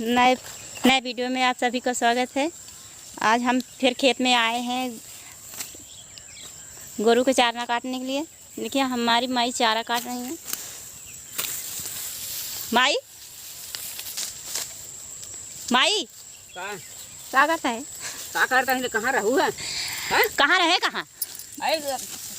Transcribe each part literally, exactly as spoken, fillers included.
नए, नए वीडियो में आप सभी का स्वागत है। आज हम फिर खेत में आए हैं गोरू को चारना काटने के लिए। देखिए, हमारी माई चारा काट रही है। माई, माई, का? का करता है? का करता है? कहाँ रहू है? हैं? कहाँ रहे, कहाँ? अरे,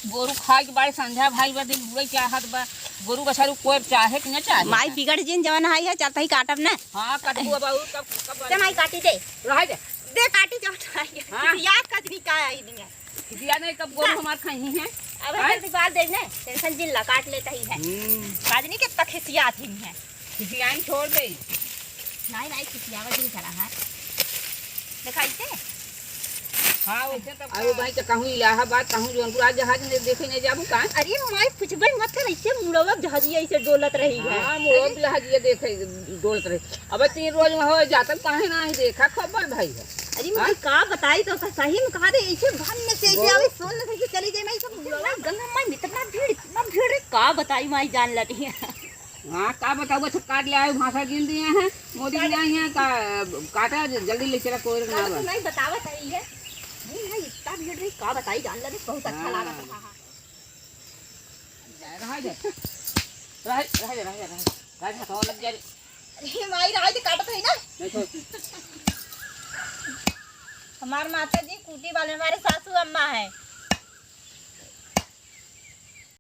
गोरू खाए के बाद संझा भाई बा, दिन बुढ़ई चाहत बा। गोरू बछरू कोई चाहे कि न चाहे? माई बिगड़ जिन, जवन हाई है, चलता ही काटब ना। हाँ, कटबू अब, और कब, कब ते माई काटी दे। रह जा। दे काटी, जवन हाई है। हाँ। याद कजनी का आई नहीं है। खिसिया नहीं, कब गोरू हमार खाई है? अब हैं? हर बार देख ना, टेंशन जिन ला, काट लेता ही है। हम्म। कजनी के तक खिसियात ही है। खिसियाई छोड़ दे। नहीं, नहीं, खिसियावा जिन करा है। देखा इसे? हाँ, वैसे तब अरे का? भाई, तो कहूँ इलाहाबाद, कहूँ जौनपुर, आज जहाज में देखे नहीं जाबू का? अरे माई, पूछबे मत कर, ऐसे मुड़वा जहाजिया ऐसे डोलत रही है। हाँ, मुड़वा अरे। जहाजिया देखे, डोलत रही। अब तीन रोज में हो जाता, काहे ना ही देखा, खबर भाई है। अरे हाँ? माई, का बताई तो, सही में कहा दे, ऐसे भन में से ऐसे बोल। आवे, सोन में से ऐसे चली जाए, माई, सब मुड़वा, गंगा माई, इतना भीड़, इतना भीड़ रे, का बताई माई, जान लगी है। हाँ, का बताऊँ, अच्छा काट ले आए, भाषा गिन दिए हैं, मोदी जी आई हैं, का, काटा, जल्दी ले चला, कोई ना काटा बा। तो नहीं बतावत है ये। नहीं, नहीं, इतना भीड़ रही, का बताई, जान लगे, बहुत अच्छा हाँ। लागत रहा। रह जा, रह जा, रह जा, रह जा, रह जा, हथवा लग जा रे। अरे माई, रह जा, काटत है ना। नहीं तो। हमार माता जी कूटी वाले, हमारे सासू अम्मा है।